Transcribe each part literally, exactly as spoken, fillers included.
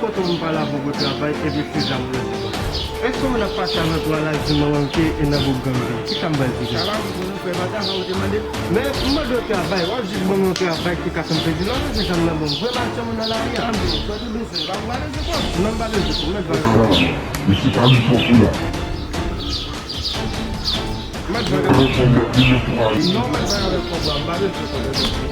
Kote w m pale avè w pou travay, epi se zam ou nan di m. Èske moun ap pase avèk ou a la di manman m ke e nan gwoup gang sa? Kisa m pral di? Sa va, moun frè pa travay ou te mande? Men m mande w travay, w ap jis ban m yon travay ki ka fè m plezi. Lè w mete zam nan ban m, vre m al tchè moun nan lari a. Sa m di, sa w te bezwen, pa pou pale di kò. Non, m pa bezwen kò, mèt vale. Mesye pa li fò pou la. Mèt vale. Non, mèt vale avèk kò bwa, m pa bezwen kò bwa.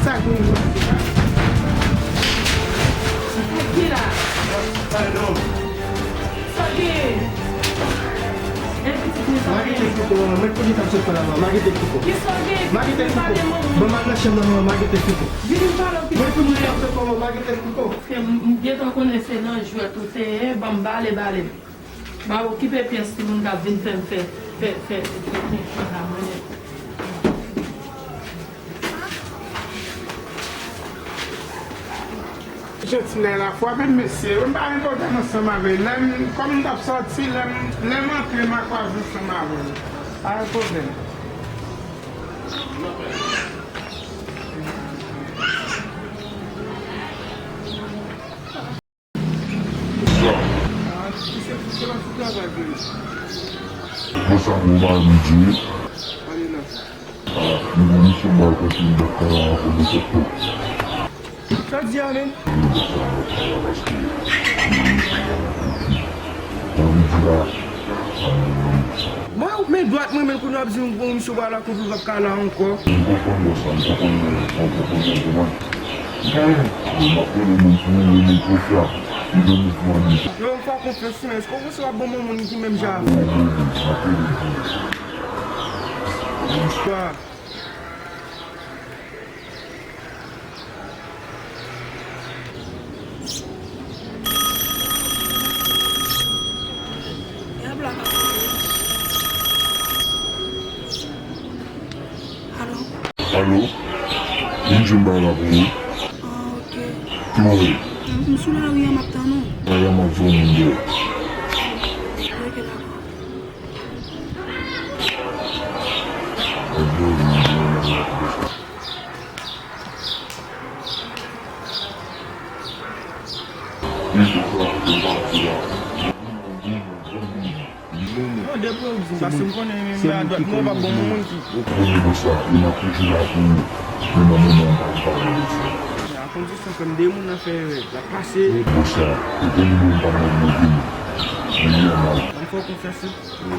Sa k gen la? Sa k gen? E pitit mwen sa k gen? Mage tèt Fouco, manman. Mwen konnen sa m sot pale la, manman. Mage tèt Fouco. Kisa w gen? Mage tèt Fouco. Ban m al nan chanm nan, manman. Mage tèt Fouco. Vin pale w ki... Mwen konnen sa m sot pale la, manman. Mage tèt Fouco. M gentan konnen se nan jwèt ou te ye, ban m bale, bale. M ap okipe pyès timoun k ap vin fè m fè, fè, fè, fè, fè, fè la mwen menm. Jentine la, frape m, mesye. M pa gen pwoblèm ansanm avè l. Lè m, kòm m t ap sòti, lè m, lè m antre, m a kwaze ansanm avè l. Pa gen pwoblèm. Sa. Ah, se, se pa ti travay vre. Bon, sa bon, mari di. Ale la. Ah, nou gen misyon bay kontinye nan kay la pou nou fè tou. Sa di a menm? Nou gen misyon nan kay la paske nou gen misyon nan kay la. Sa vle di la, sa nou gen misyon. Mwen, men dwat mwen menm kounye a ap di m, bon, misye pa la konprann, l ap ka la ankò. M konprann bòs la, m konprann, m konprann, m konprann. Bon, m ap rele moun pou mwen, moun pou sa. M gen mouvman li. Yo, m fè w konfyans, men èske w panse w ap bon moun ki menm jan avè w? Bonswa. Alo? Alo? Vin jwenn bagay la pou mwen. Ah, ok. Ki move? M, m sou lari a, m ap tann ou. Bagay la, m ap voye moun deyò. Ok, dakò. Non, depi w di m, paske m konnen menm adwat mwen, w p ap bon moun ki. Ou konnen konsa, e m ap toujou la pou ou, men nan moman m pa gen pwoblèm avèk sa. A kondisyon ke m de moun nan fè erè, l ap pase. Konsa, ou konnen menm pa nan move moun. Li yon mal. Ban m fè w konfyans, wi.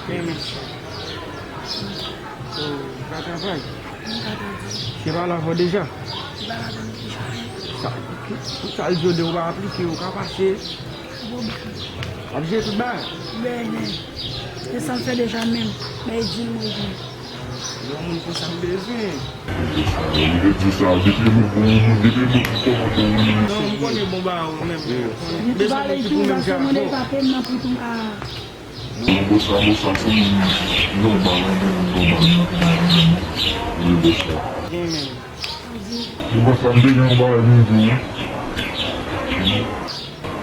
Byen, mèsi. Oh, ou ka travay? Mwen ka travay. Se pa la fò deja? Se pa la fò deja. Sa, ki, ki sa l di w de ou pa aplike, ou ka pase. Ap jere tout bagay? Byen, byen. Se sa m fè deja menm. Men di l mwen byen. Yon moun konsa m bezwen. Li te di sa, depi nou bon, depi nou ki kòmande w li. Non, m konnen bon ba ou menm. M bezwen moun ki pou menm jan avè w. Yon bòs la, bòs la, se yon bagay de moun nòmal. Wi, bòs la. Yon bòs la, m te gen yon bagay pou m di w.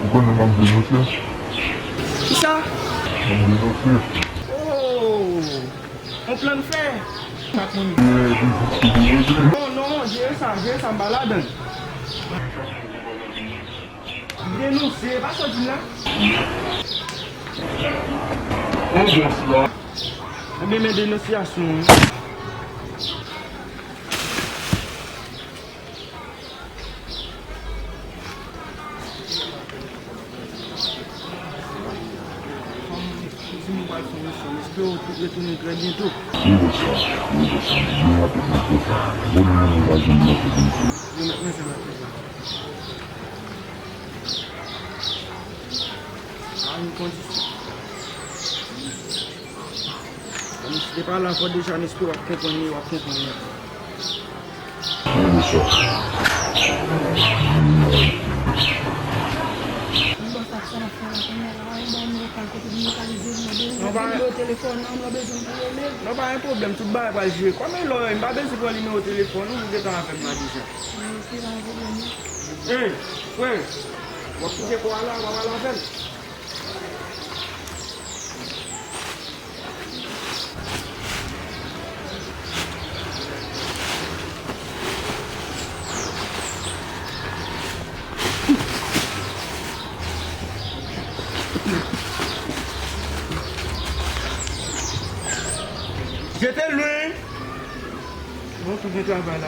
Ou konnen m ap denonse? Kisa? M ap denonse. Oh! On plan fè. Non, non, jere sa, jere sa, m pa ladann. Denonse, pa sa w di m la. Ebyen, men denonsyasyon an. Di m ou pral fè yon misyon, m espere w retounen trè byento. Wi, bòs la. Wi, bòs la. Mwen ap fè sa. Bon, nou, nou pa janm nan fè misyon. Yo mèt mwen fè mèt mwen. A yon kondisyon. Bon, si te pa la fò deja, m espere w ap konprann li, w ap konprann li. Wi, bòs la. Bòs la, sa n ap fè la kounye a la? Ou bay m lokal kote pou m lokalize w, mwen bezwen nimewo telefòn nan, mwen bezwen pou rele. Non, pa gen pwoblèm, tout bagay pral jere. Kòm e lò, m pa bezwen pran nimewo telefòn ou, ou gentan avè m la deja. Wi, se pa gen pwoblèm, non. Ey, frè, w ap kite kò a la, w ap al avè l. Jete lwen. Bon, tou gen travay la.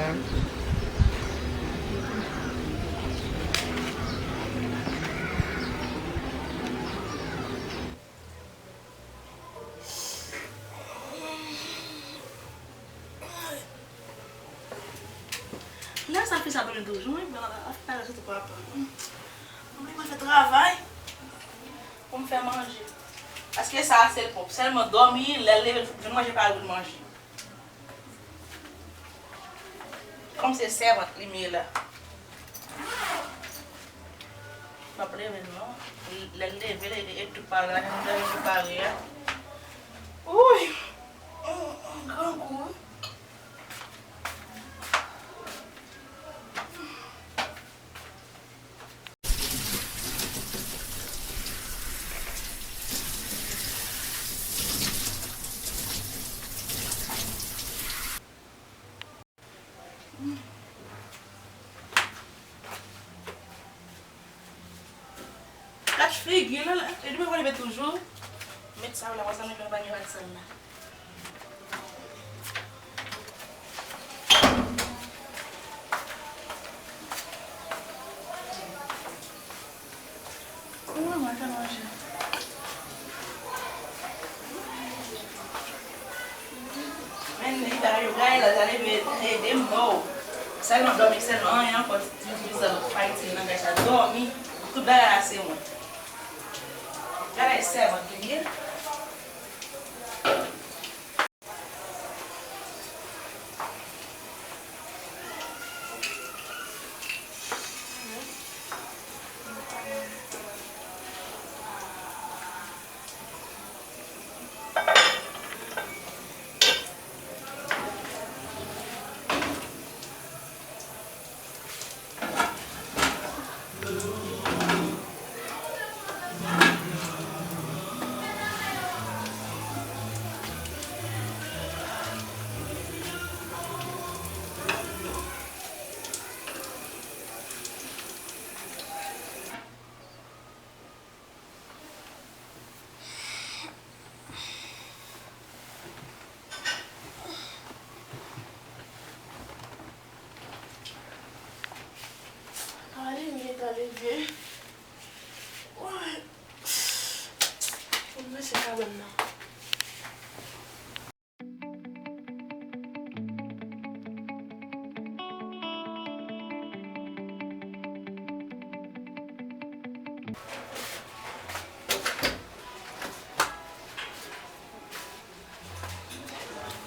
Lè sa fi sa dòmi toujou, wi, mwen ap pale sou papa. Mwen mwen fè travay pou m fè manje. Paske sa a se l pwòp. Sèlman dòmi, lè l leve, vin manje pa l vin manje. Kòm se sèvant li m ye la. M ap leve l non. Lè l leve l, e, e tout pare la, jan m leve tout pare a. Wouy! Grangou wi. Gad figi l, e li menm pral leve toujou. Met sa w la, konsa m leve anba miray sal la. Mwen manje, manje. Men li ta yo gay la, ta leve ede m ba w. Sèlman dòmi, sèlman anyen ankò, ti, ti, ti, sa, pa itil nan gay sa, dòmi. Tout bagay la se mwen. Gade sèvant li ye.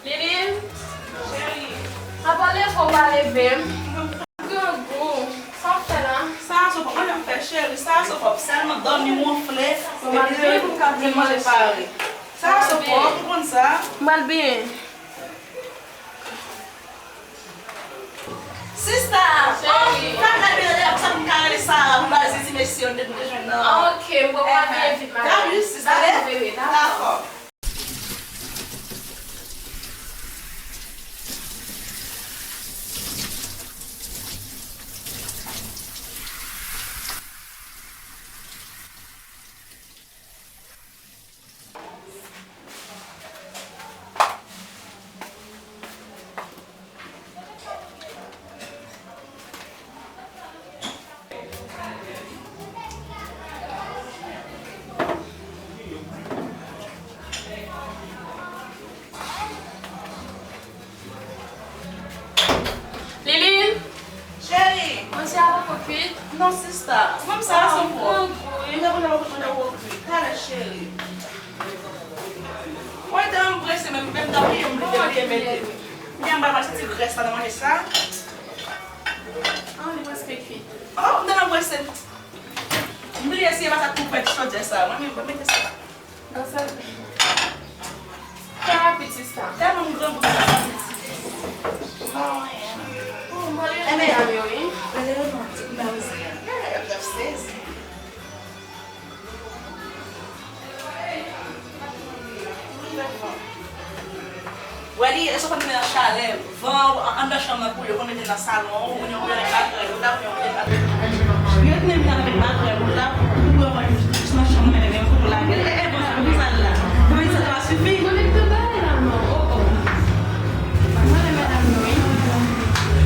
Liline, cheri, apa w leve w pa leve m? Grangou, sa w fè la? Sa a sou pwòp, mwen menm fè cheri, sa a sou pwòp, sèlman dòmi wonfle, epi leve pou m ka vin manje pare. Sa a sou pwòp, ou konn sa? M pral benyen. Sista! Cheri. Oh, pa gade lè sa m ka rele Sara, m ba zizi mesye yo, m te jwenn nan. Ah, ok, m pral vin vit, madanm. Dakò, sista. Dakò. Liline! Cheri! Manje a poko kwit? Non, sista. Mwen, sa a sou pwòp. Mwen te konn ap manje poko kwit. Talè, cheri. Mwen te anprese, men m te bliye, m bliye mete. Mwen anba, pa santi grès la nan manje sa. Ah, li prèske kwit. Oh, m te anprese. M bliye si e pa sa k tou prè chodyè sa. Mwen menm, mwen mete sa. Bon, sa, fè rapid, sista. Tèlman m grangou, sa pa piti. Oh, m ale rele medam yo, wi. Rele yo non, ti kounye a, wi, sista. Eh, yo t ap sezi. Wè li, e sou konn nan chalè, van an, anndan chanm nan koule, ou konn mete nan salon, ou konn yon koule avèk makrèl, ou la, ou konn yon koule avèk. Yo t menm nan avèk makrèl, ou la, ou wè, ou jis nan chanm nan, men yon kote ou lage l. E, e, bon, sa, pou sa l la. Pou sa, sa va sifi. Konekte bagay la, non. Oh, oh. Mwen, medam yo, wi.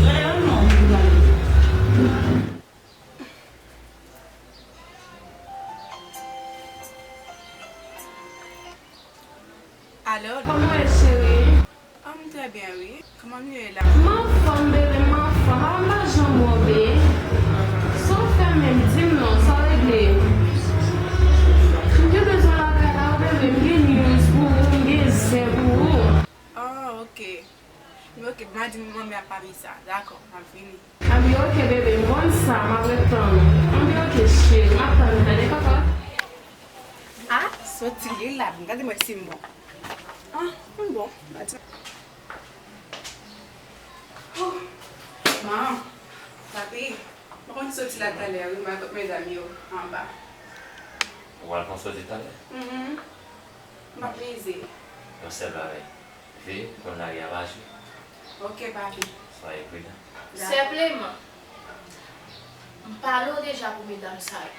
Rele yo non, pou gade. Alo? Kòman w ye, cheri? Ah, m trè byen, wi. Kòman nou ye la? M anfòm, bebe, m anfòm. Apa m pa janm wè w, bebe? Sa w fè menm? Di m non, sa w regle? M te bezwen lakay la, wi, bebe, m gen news pou ou, m gen zen pou ou. Ah, ok. M, ok, m a di manmi a pa vin sa. Dakò, m ap vini. Anben, ok, bebe, m konn sa, m ap ret tann ou. Anben, ok, cheri, m ap tann ou, tande, kòkòt. Ah, soti li la, vin gade mwen si m bon. Ah, m bon. Oh, man, papi, m konn soti la talè, wi, m al kot medam yo anba. Ou al konn soti talè? Mhm. M ap mize. Yon sèl bagay. Veye, konn lari a pa jwe. Ok, papi. Soyez prudent. Dakò. Senpleman, m pale w deja pou medam sa yo.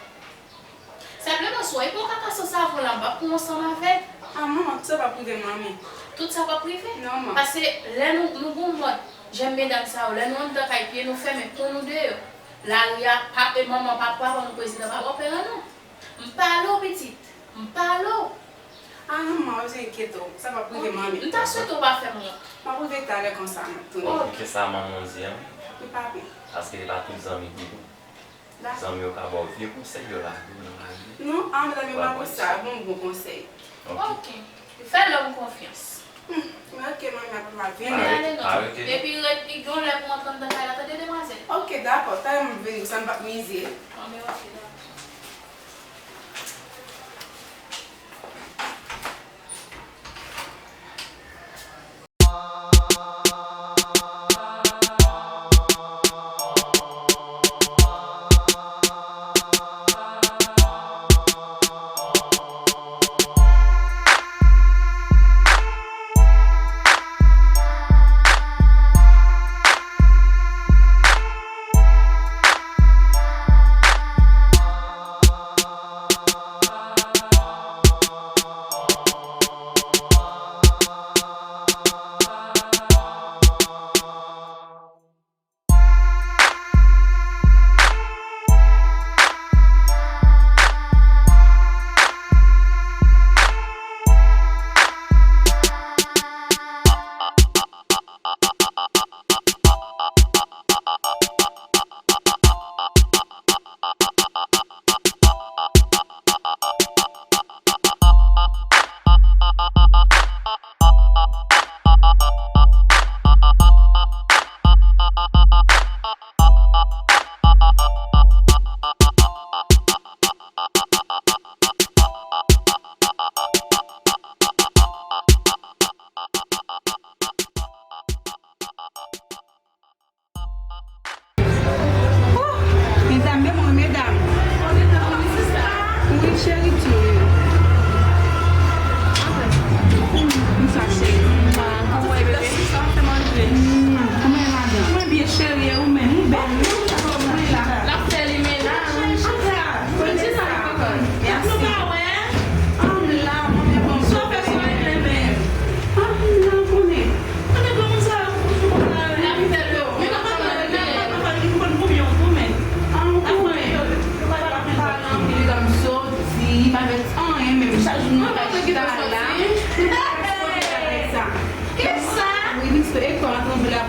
Senpleman, si w wè pou kaka san savon la, m p ap pran w ansanm avèk. Ah, manman, tout sa p ap rive, manmi. Tout sa p ap rive? Non, manman. Paske lè nou, nou gon mòd, jèn medam sa yo, lè nou anndan kay, pye nou fèmen, kou nou deyò. Lari a, pa, e manman, papa, pa nou prezidan, pa bòpè an, non. M pale w, pitit. M pale w. Ah, non, manman, pa bezwen enkyete w. Sa p ap rive, manmi. M ta swete w pa fè m wont. M ap rive talè konsa, m ap tounen. Oh. Kisa manman w di an? Wi, papi. Paske se pa tout zanmi ki bon. Dakò. Zanmi yo ka ba w vye konsèy, yo lage w nan lari. Non, ah, medam yo pa konsa, bon, bon konsèy. Ok. Ok. Fè lòm konfyans. Hmm, men ok, manmi, apre m ap vini. Pare, pare, ok. Epi ret, li gen lè pou antre anndan kay la, tande, demwazèl? Ok, dakò, talè m ap vini, sa m p ap mize. Anben, ok, dakò.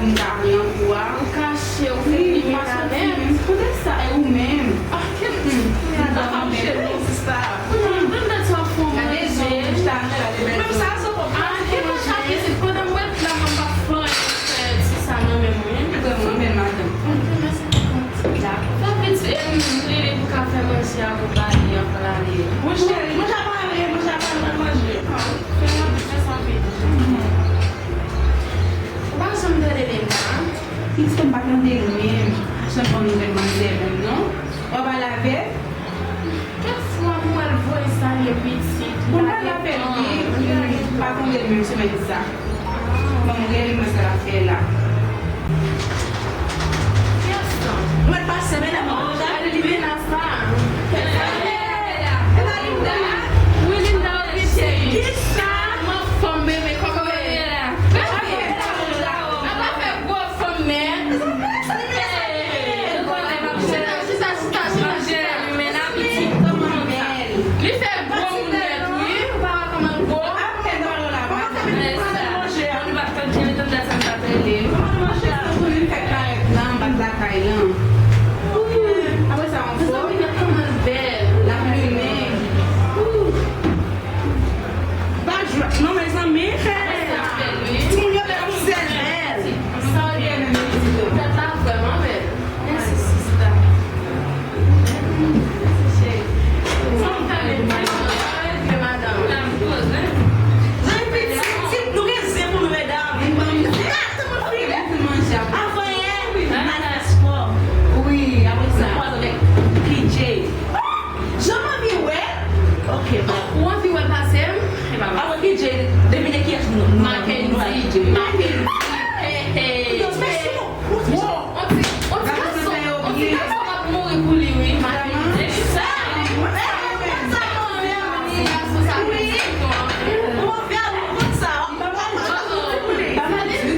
M ta pran kou a. Ou kache, ou fè limit avè m. Kote sa, e ou menm? Ah, kèt. Ou pa kache non, sista. Ou nan grann dat sa w fè w manje. Gade zon, bouch la, gade bèl zon. Menm sa, zon pòp la. Ah, ki manje apitit? Pandan m ret la, mwen pa fè anyen, fè ti sa nan men mwen. Mwen bèl madanm. Mwen te mèsi pou kont. Dakò. Fè pitit, e m, Lili pou ka fè manje a pou Bali an, pou l ale. Mon cheri, manje a pare, manje a pare, manje. Ah, fè manje, fè sa anpil. Ou pa janm tande Linda? Pitit, m pa tande l menm. Janm ban nouvèl manzè menm non. W ap pale avè l? Kèk fwa m wè l voye salye pitit. Bon, pale avè l wi. M pa tande l menm semèn sa. Ban m rele m wè sa l ap fè la. Kèk tan. Mwen pase men la mwen deja. Li vin la sa. Wi, Linda, wi, cheri. Kisa? Kòman fanm bebe, kòman bebe la? Apa fè gwo fanm, men. Chita, chita, chita, chita. Li fè gwo moun nèt, wi. Ou pa wè kòman l gwo? Apre sa, ou li pa t konn jere, tande sa m pa t rele. Apre sa, on fò. Mezanmi, gad kòman l bèl. L ap limen. Pa jwèt non, mezanmi, fè. Timoun yo bèl, ou sèl bèl. Sa w gen menm pitit ou? Tèt la vrèman bèl. Mèsi, sista. Mèsi, cheri. Sa w tande m di, madanm? Zanmi pitit, nou gen zen pou nou, medam. Vin ban m zen. Tout moun fini. Avan yè, m al fè spò. Wi, apre sa. Mwen kwaze avèk P J. Jan m anvi wè l. Ok, bon. Ou anvi wè l pase m? E pa mwen. Avan P J, devine kiyès nou, nou, nou al P J. Mackenzie. Mackenzie. Hey, hey, hey. Wow. On ti, on ti gason, on ti gason m ap mouri pou li, wi. Mackenzie. Sa, mwen sa, mwen sa, mwen sa, mwen sa, mwen sa, mwen sa.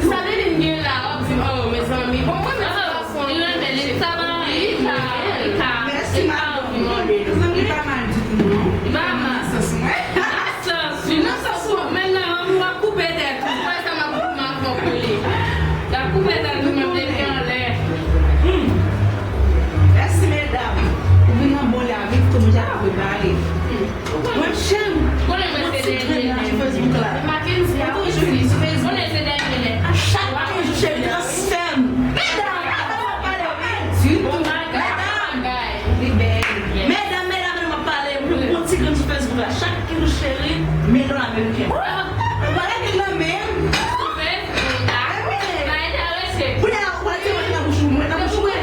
Sa Liline gen la, w ap di, oh, mezanmi. Bon, mwen menm, se gason li renmen, li sa va, li ka, li ka, li ka anvi mande. Mezanmi, li pa mal ditou, non. Li pa mal. Nan sans mwen. Nan sans ou, nan sans ou, men nan, w ap koupe tèt ou. Ou wè sa m ap, m ap fè pou li. L ap koupe tèt ou, menm depi anlè. Hmm. Mèsi, medam. Ou vin nan bon lè avèk tou, mwen ja prepare. Hmm. Mwen, cheri, konnen mwen se dènye nèg. Mackenzie a wi, sou Facebook. Konnen se dènye nèg. A chak jou, cheri, transfè m. Medam, apa w ap pale, wi? Ditou. Medam. Li bèl. Medam, medam, medam, ap pale. Mwen pran ti grenn sou Facebook la. Chak jou, cheri, milyon ameriken. Ou pa gen nan men m. Kounye a, ou pral tire mwen nan bouch ou, mwen nan bouch ou, mwen.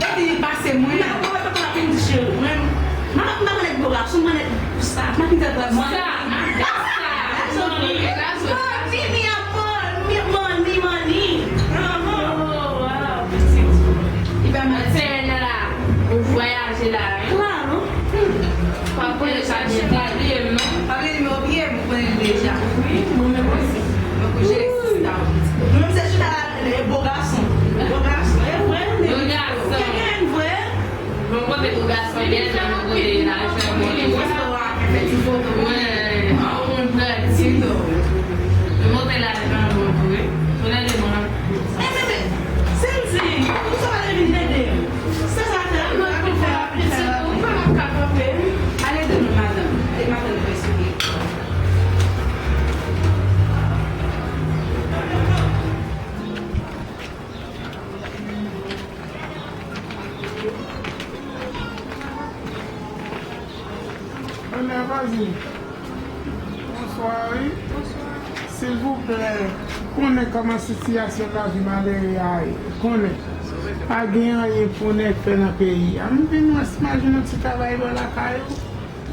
Epi li pase mwen. Mwen pa konn sa pou m di cheri. Mwen, m pa, m pa konn nèg gwo gason, mwen nèg pou sa. M pa konn sa pou mwen. Sa, sa, sa. Money, money, money. Oh, wow, pitit. Li pa mal. Semaine la, ou voyaje la, hein? Claro. Hmm. Pa bliye sa, pa bliye m non. Pa bliye m, oubyen m konnen l deja. Wi, mwen menm osi. Mwen kouje sista. Nou menm se chita la, e bo gason. Bo gason, e vre. Bo gason. Gen vre. Bon kote pou gason byen jan nou kote la jan bon li. Mwen fè ti foto mwen. An mwen pran ti to. Mwen monte la jan bon tou wi. Mwen lè de mwen. E bebe, Cindy, ou sa pale vin ede. Se sa fè mwen pou fè la piti tou. Ou pa ka kanpe. Ale de nou madanm. E madanm fè souri. Onè vwazin. Bonswa wi. Silvouplè, ou konnen kòman sitiyasyon lavi malere a ye. Ou konnen. Pa gen anyen pou nèg fè nan peyi a. M vin wè si m a jwenn yon ti travay bò lakay ou.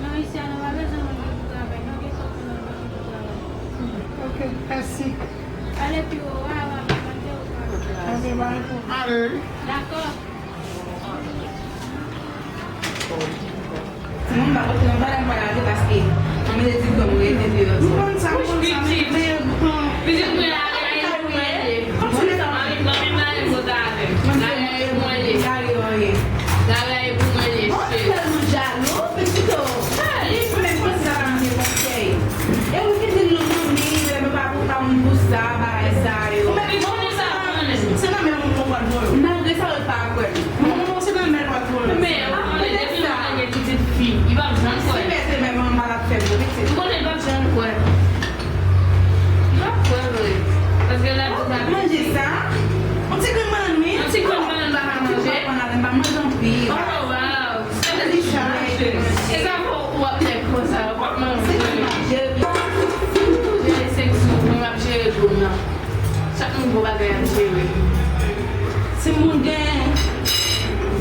Non, isi a nou pa bezwen moun ki pou travay, nou gen kòk nou ki pou travay. Ok, mèsi. Ale pi wo, wa, wa, mande ou pa. Ok, bay pou ale wi. Dakò. Timoun pa kote nan bagay mwen ale paske mwen mete diplòm mwen rete deyò. M konn sa, m konn sa, men pitit mwen ale pou mwen. Mwen ale pou mwen. Gade anyen. Gade anyen pou mwen ye. Mwen tèlman jalou, pitit o. Li menm panse sa pa mande konsèy. E Janm kwè. Si pèse men manman pa t ap fè m pitit. Ou konnen l p ap janm kwè. L p ap kwè vre. Paske l ap di sa. Manje sa. Yon ti grenn bannann wi. Yon ti grenn bannann pa ka manje. Ti grenn bannann pa manje anpil. Oh, wow. Sa vle di chaje. E sa fè w ap nèg konsa, w ap manje. Se manje. Ou jere sèks ou, mwen m ap jere dlo m nan. Chak moun gon bagay ap jere. Si moun gen,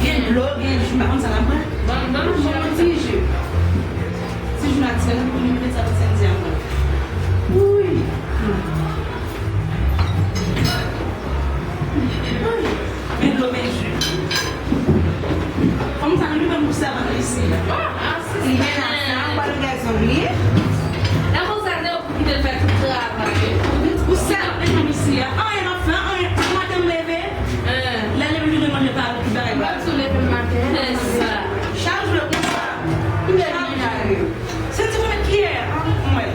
gen dlo, gen ji, m pa konn sa l ap pran. Ban m, ban m yon ti ji. Ti ji natirèl, pou nou mete sa nan sèn di a mwen. Wouy. Wouy. Men dlo, men ji. Fanm sa li menm pou sèvant li isi. Li menas la, ou pa nan gazon li. Nan konsa, se yo pou kite l fè tout travay. Pou sèvant li menm isi a. Anyen m ap fè, anyen. Maten m leve. Lè leve, m vin manje pa l, tout bagay pa l. Sou leve maten. Chak jou l konsa. Chak jou. Se ti konbyen kiyè, an, mwen.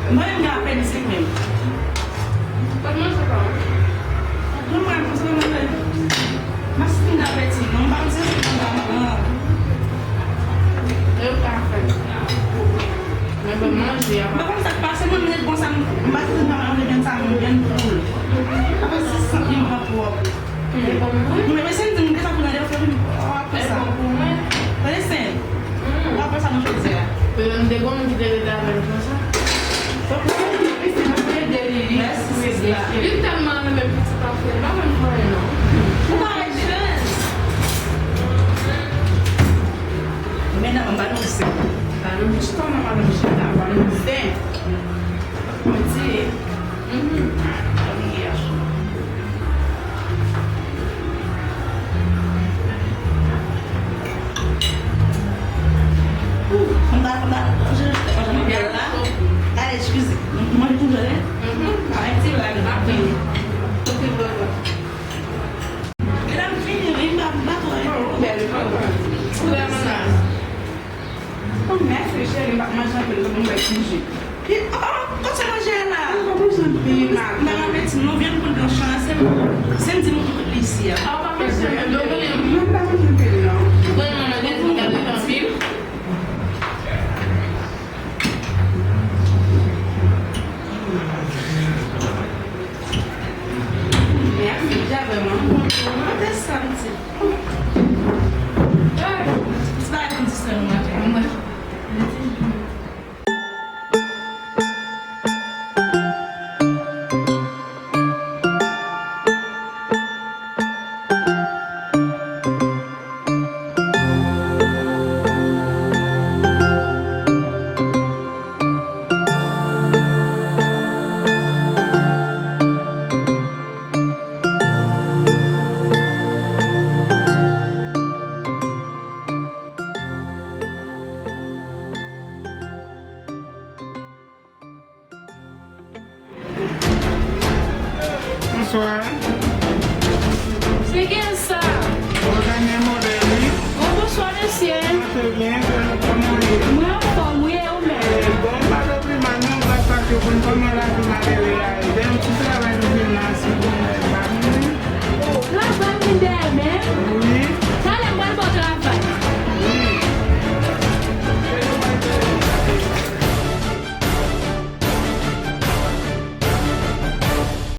Mwen menm gen apèn senk menm. Kot manje pa w? Non, mwen, mwen, mwen, mwen. Mas fin apeti, non, m pa mwen se se mwen pa mwen. E ou ka fè. Mwen pa manje a. M pa konn sa k pase, mwen, mwen, bon, sa, m pa konn sa, mwen, mwen, sa, mwen, mwen, poul. Apa se sant li m pran twòp. Mwen, mwen, se m di, mwen, sa pou nan defo, m, oh, apre sa. Tande, sen. Apre sa, nan chòt se a. Mwen, m te gon moun ki te rete avè m konsa. Donk, mwen, mwen, mwen, mwen, mwen, mwen, mwen, mwen, mwen, mwen, li tèlman renmen pitit pafè, li pa konn fè anyen non. Ou pa wè chans. Men nan, m pa nou se. Pa nou chita, nan, pa nou chita, pa nou se. Mwen di, mhm. Ou, konn pa, konn pa, manje, manje nan pyè la. Gade, eskize. Mwen toujou, hein? Mhm. Avèk ti blag la. Medam vini, wi, m pa, m pa twò, hein? Bèl, wi. Koulè manman. Oh, mèsi, cheri, m pa manje anpil, m wè ti ji. Pi, oh, oh, kote manje a la? M pa manje anpil. M pa gen apeti, non, vyann poul blanch lan, se m, se m di m ki kote li isi a. Ah, ou pa manje anpil, ou konnen m. Mwen pa manje